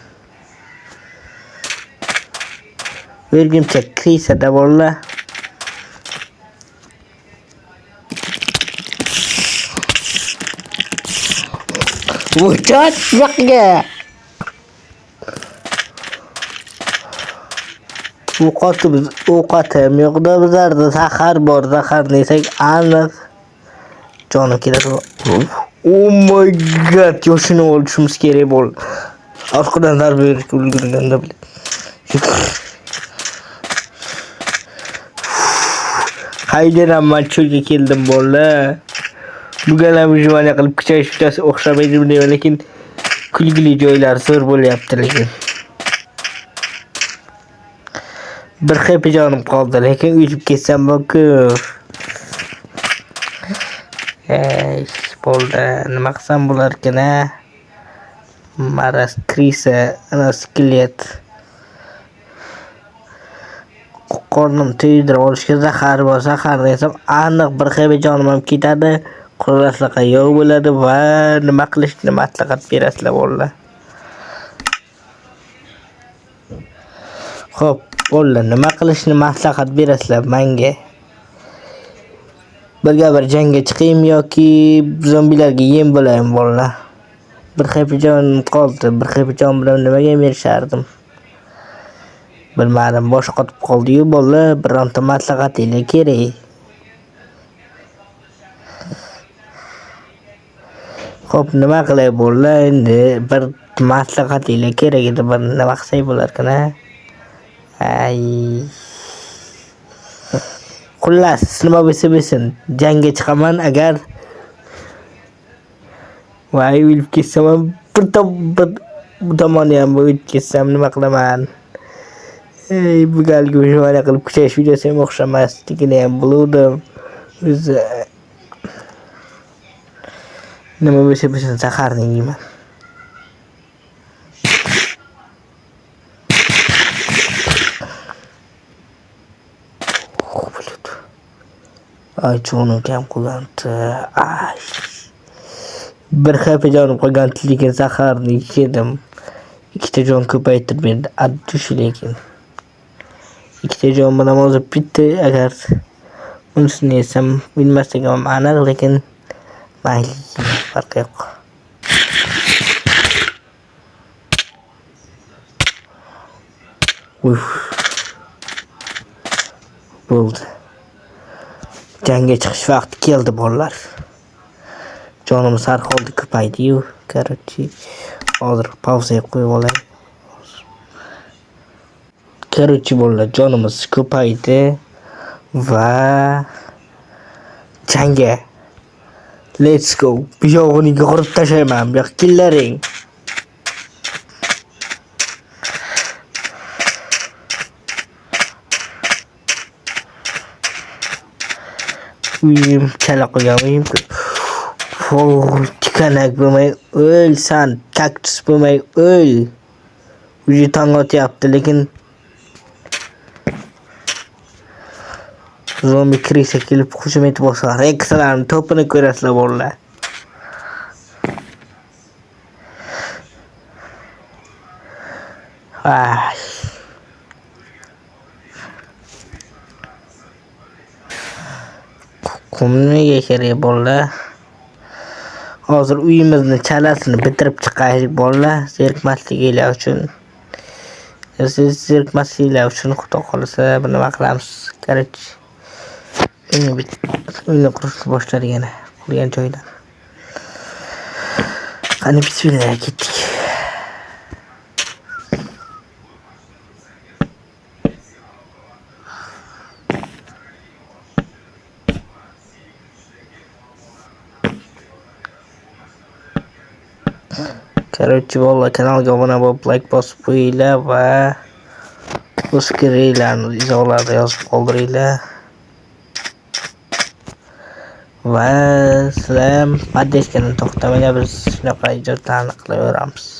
O'rgimchak krisada bolalar. O'chat yoqga. Ovqatimiz, ovqat ham yo'qda bizlarda, zahar bor, zaharni yesak aniq jonim ketadi. Oh my god, yoshini olishimiz kerak bo'ldi. Orqadan zarba berishga ulgurganda bilan. Qaydan man cho'lga keldim bolalar. Bugun ham выживание qilib kuchayish bittasi o'xshamaydi bunday, lekin kulgili joylar zo'r bo'lyapti lekin. Bir happy jonim qoldi, lekin o'lib ketsam bu-ku. Ey, bo'ldi. Nima qilsam bo'larkan a? Maraz krisa, ana skelet. Qornim to'ydirib olishga zahar bor, zaharni yesam aniq bir happy jonim ham ketadi. Qurollasizlar yo'q bo'ladi va nima qilishni maslahat berasizlar bolalar. Xo'p, bolalar, nima qilishni maslahat berasizlar menga? Birga bir jangga chiqaymi yoki zombilarga yem bo'laymi bolalar? Bir happy jonim qoldi, bir happy jon bilan nimaga erishardim? Bilmadim, bosh qotib qoldi-yu bolalar, bironta maslahatinglar kerak. Xo'p, nima qilay bolalar, endi bir maslahatinglar kerak edi, bir nima qilsak bo'larkan a? Ay. Xullas, nima bo'lsa bo'lsin, jangga chiqaman agar voy o'lib ketsam ham bir bir bu tomonni ham o'tib ketsam nima qilaman? Ey, bu galgi выживание qilib kuchayish videosi ham o'xshamasligini ham biluvdim. O'zi nima bo'lsa bo'lsin, zaharni yeyman. Ay, jonim kam qolgandi. Ay. Bir happy jonim qolgandi, lekin zaharni yedim. Ikkita jon ko'paytirib berdi. Addushi lekin. Ikkita jon bilan hozir bitta agar unisini yesam o'lmasligim ham aniq, lekin mayli, farqi yo'q. Uf. Bo'ldi. Jangga chiqish vaqti keldi bolalar. Jonimiz har holda ko'paydi-yu. Короче, hozir pauzaga qo'yib olay. Короче, bolalar, jonimiz ko'paydi va jangga. Let's go. Bu yog'ini yorib tashlayman. Bu yoqqa kellaring. Uyim chala qolgan uyim. Voy, tikanak bo'lmay o'l san, kaktus bo'lmay o'l. Uji tong otyapti, lekin zombi krisa kelib hujum etib olsa, rekslarning to'pini ko'rasizlar bolalar. Ay. Qum nimaga kerak bolalar? Hozir uyimizni chalasini bitirib chiqaylik bolalar, zerikmasliginglar uchun. Siz zerikmasliginglar uchun xudo xolasa bir nima qilamiz. Короче, uyni qurishni boshladik yana qolgan joydan. Qani bismillah ketdik. Короче, bolalar, kanalga obuna bo'lib, like bosib qo'yinglar va o'z fikringlarni izohlarda yozib qoldiringlar. Va sizlar ham podдержкаdan to'xtamanglar, biz shunaqa ijodlarni qilaveramiz.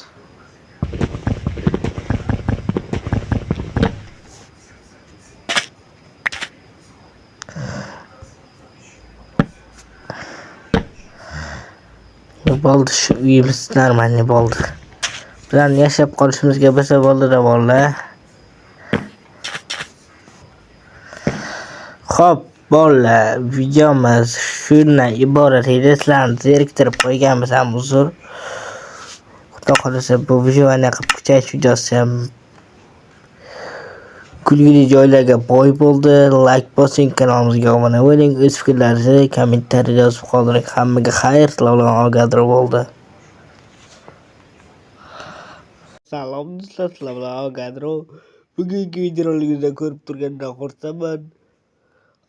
Bo'ldi, shu uyimiz normalniy bo'ldi. Bizlarni yashab qolishimizga bo'lsa bo'ldi-da bolalar. Xo'p, bolalar, videomiz shundan iborat edi. Sizlarni zeriktirib qo'yganmiz ham uzr. Xudo xolasa bu videoni qilib kuchayish videosi ham kulgili joylarga boy bo'ldi. Like bosing, kanalimizga obuna bo'ling, o'z fikrlaringizni kommentariyada yozib qoldiring. Hammaga xayr, sizlar bilan Avogadro bo'ldi. Salom do'stlar, sizlar bilan Avogadro. Bugungi videoligimizda ko'rib turgandan xursandman.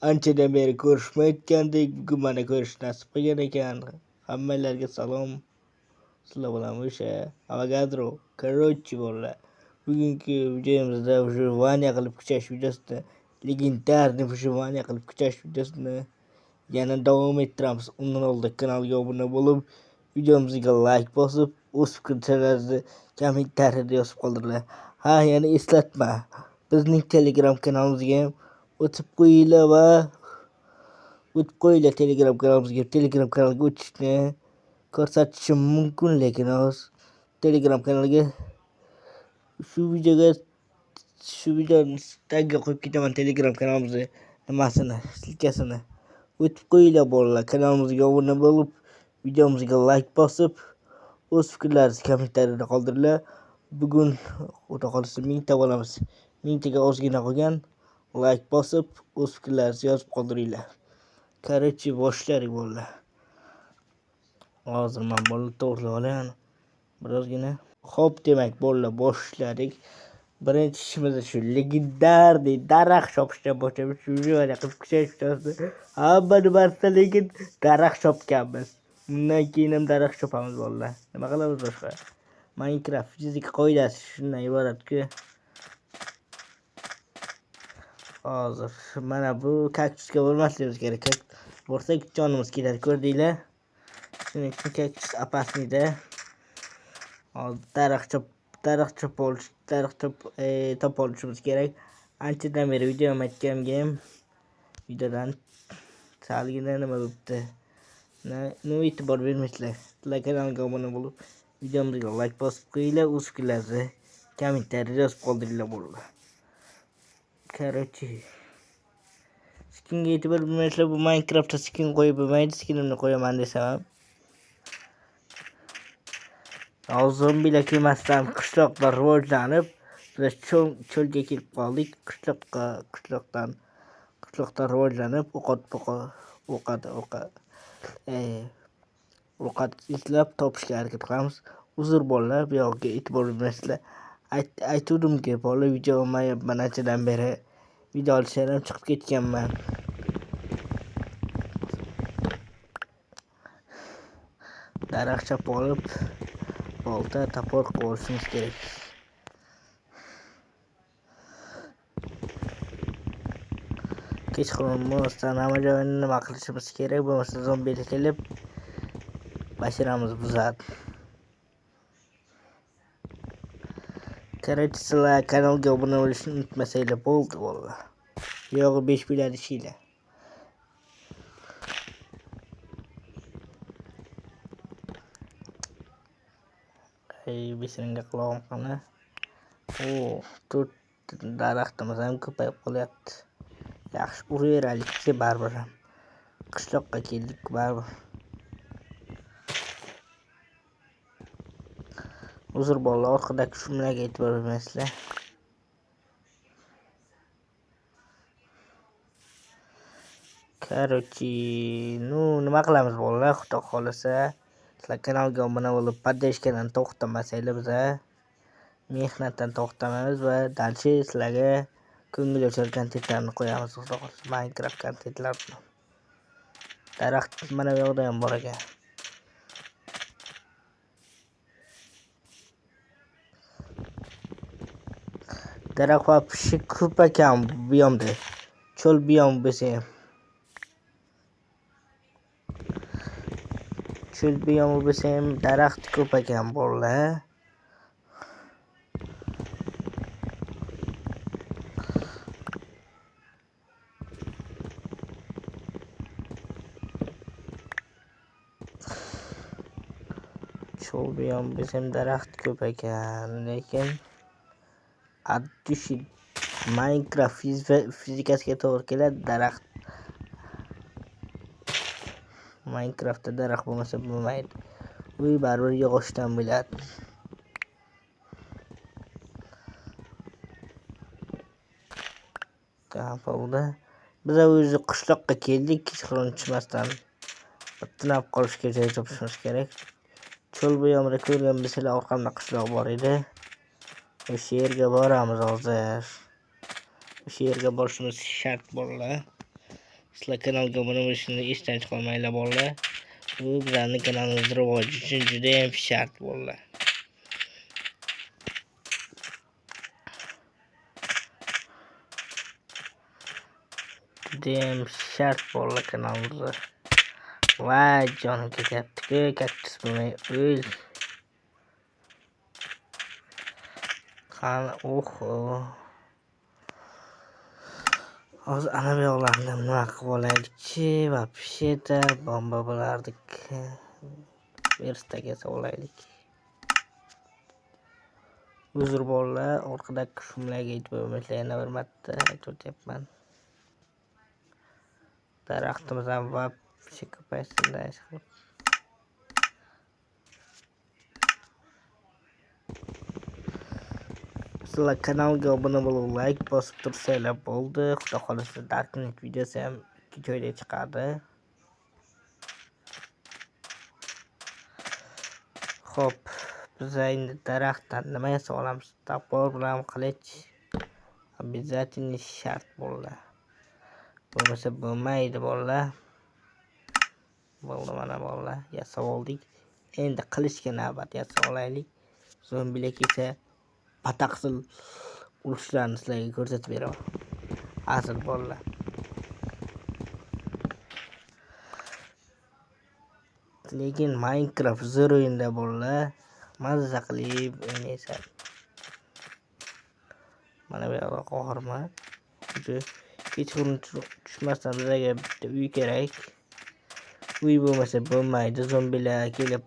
Anchadan beri ko'rishmayotgandik. Bugun mana ko'rish nasib qilgan ekan. Hammalarga salom. Sizlar bilan o'sha Avogadro. Короче, bolalar, bugungi videomizda выживание qilib kuchayish videosida, legendarniy выживание qilib kuchayish videosini yana davom ettiramiz. Undan oldin kanalga obuna bo'lib, videomizga like bosib, o'z fikrlaringizni kommentariyada yozib qoldiringlar. Ha, yana eslatma. Bizning Telegram kanalimizga ham o'tib qo'yinglar va o'tib qo'yinglar Telegram kanalimizga. Telegram kanaliga o'tishni ko'rsatishim mumkin, lekin hozir Telegram kanaliga shu videoga, shu videoni tagiga qo'yib ketaman Telegram kanalimizni nimasini, silkasini. O'tib qo'yinglar bolalar, kanalimizga obuna bo'lib, videomizga like bosib, o'z fikrlaringizni kommentariyada qoldiringlar. Bugun xudo xolasa 1000 ta bo'lamiz. 1000 taga ozgina qolgan. Like bosib, o'z fikrlaringizni yozib qoldiringlar. Короче, boshladik bolalar. Hozir men bolalar to'g'rilab olaman birozgina. Xo'p, demak bolalar, boshladik. Birinchi ishimiz shu legendarniy daraxt chopishdan boshlaymiz. Shu videoni qilib kuchayish videosida hamma nimasida lekin daraxt chopganmiz. Bundan keyin ham daraxt chopamiz bolalar. Nima qilamiz boshqa? Minecraft fizika qoidasi shundan iboratki. Hozir mana bu kaktusga bormasligimiz kerak. Borsak jonimiz ketadi, ko'rdinglar? Shuning uchun kaktus opasniyda. Hozir daraxt chop, daraxt chop olish, daraxt chop, topib olishimiz kerak. Anchadan beri video ham aytganimga ham videodan salgina nima bo'pti. Nima e'tibor bermaysizlar. Sizlar kanalga obuna bo'lib, videomizga like bosib qo'yinglar, o'z fikrlaringizni kommentariyada yozib qoldiringlar bolalar. Короче, skinga e'tibor bermaysizlar, bu Minecraftda skin qo'yib bo'lmaydi, skinimni qo'yaman desam ham. Hozir zombilar kelmasdan qishloqlar rivojlanib, Biz cho'lga kelib qoldik. Qishloqdan rivojlanib, ovqat izlab topishga harakat qilamiz. Uzr bolalar, bu yog'iga e'tibor bermaysizlar. Aytuvdimki, bolalar, video olmayapman anchadan beri. Video olishdan ham chiqib ketganman. Daraxt chopib olib, bolta, topor qilib olishimiz kerak. Kechqurun bo'lmasdan hamma joyini nima qilishimiz kerak, bo'lmasa zombilar kelib basharamiz buzadi. Короче, sizlar kanalga obuna bo'lishni unutmasanglar bo'ldi bolalar. Yo'g'i 5 biladi ishinglar. Ay, beshiringa qulog'im qani. O, 4 daraxtimiz ham ko'payib qolyapti. Yaxshi uraveraylikchi baribir ham. Qishloqqa keldik baribir. Uzr bolalar, orqadagi shumlarga e'tibor bermaysizlar. Короче, ну nima qilamiz bolalar, Xudo xolasa sizlar kanalga obuna bo'lib, podдержкаdan to'xtamasanglar biza mehnatdan to'xtamaymiz va дальше sizlarga ko'ngilochar kontentlarni qo'yamiz, Xudo xolasa Minecraft kontentlarini. Daraxt mana bu yoqda ham bor ekan. Daraxt va pishi ko'p ekan bu yomda. Cho'l biyom bo'lsa ham. Cho'l biyomi bo'lsa ham daraxt ko'p ekan bolalar. Cho'l biyom bo'lsa ham daraxt ko'p ekan, lekin addushi Minecraft fizikasiga to'g'ri keladi daraxt. Minecraftda daraxt bo'lmasa bo'lmaydi. Uy baribir yog'ochdan bo'ladi. Bo'ldi. Biz o'zi qishloqqa keldik, kechqurun tushmasdan tunab qolishga joy topishimiz kerak. Cho'l buyomida ko'rgan bilsanglar orqamda qishloq bor edi. O'sha yerga boramiz hozir. O'sha yerga borishimiz shart bolalar. Sizlar kanalga obuna bo'lishni esdan chiqarmanglar bolalar. Bu bizning kanalimiz rivoji uchun juda ham shart bolalar. Juda ham shart bolalar kanalimizda. Voy jonim ketyapti-ku, kaktus bo'lmay o'l. Qani, oho. Hozir ana bu yoqlarni nima qilib olaylikchi, вообще-то bomba bo'lardik. Verstaga olaylik. Uzr bolalar, orqadagi shumlarga e'tibor bermanglar, yana bir marta aytib o'tyapman. Daraxtimiz ham вообще ko'paysin-da, ish qilib. Sizlar kanalga obuna bo'lib, like bosib tursanglar bo'ldi. Xudo xolasa Darknet videosi ham 2 joyda chiqadi. Xo'p, biz endi daraxtdan nima yasa olamiz? Topor bilan qilich обязательно shart bolalar. Bo'lmasa bo'lmaydi bolalar. Bo'ldi mana bolalar, yasab oldik. Endi qilichga navbat, yasab olaylik. Zombilar kelsa bataqsil urushlarni sizlarga ko'rsatib beraman. Asl bolalar. Lekin Minecraft zo'r o'yinda bolalar, mazza qilib o'ynaysan. Mana bu yoqda qo'rqma. Kechqurun tushmasdan bizga bitta uy kerak. Uy bo'lmasa bo'lmaydi, zombilar kelib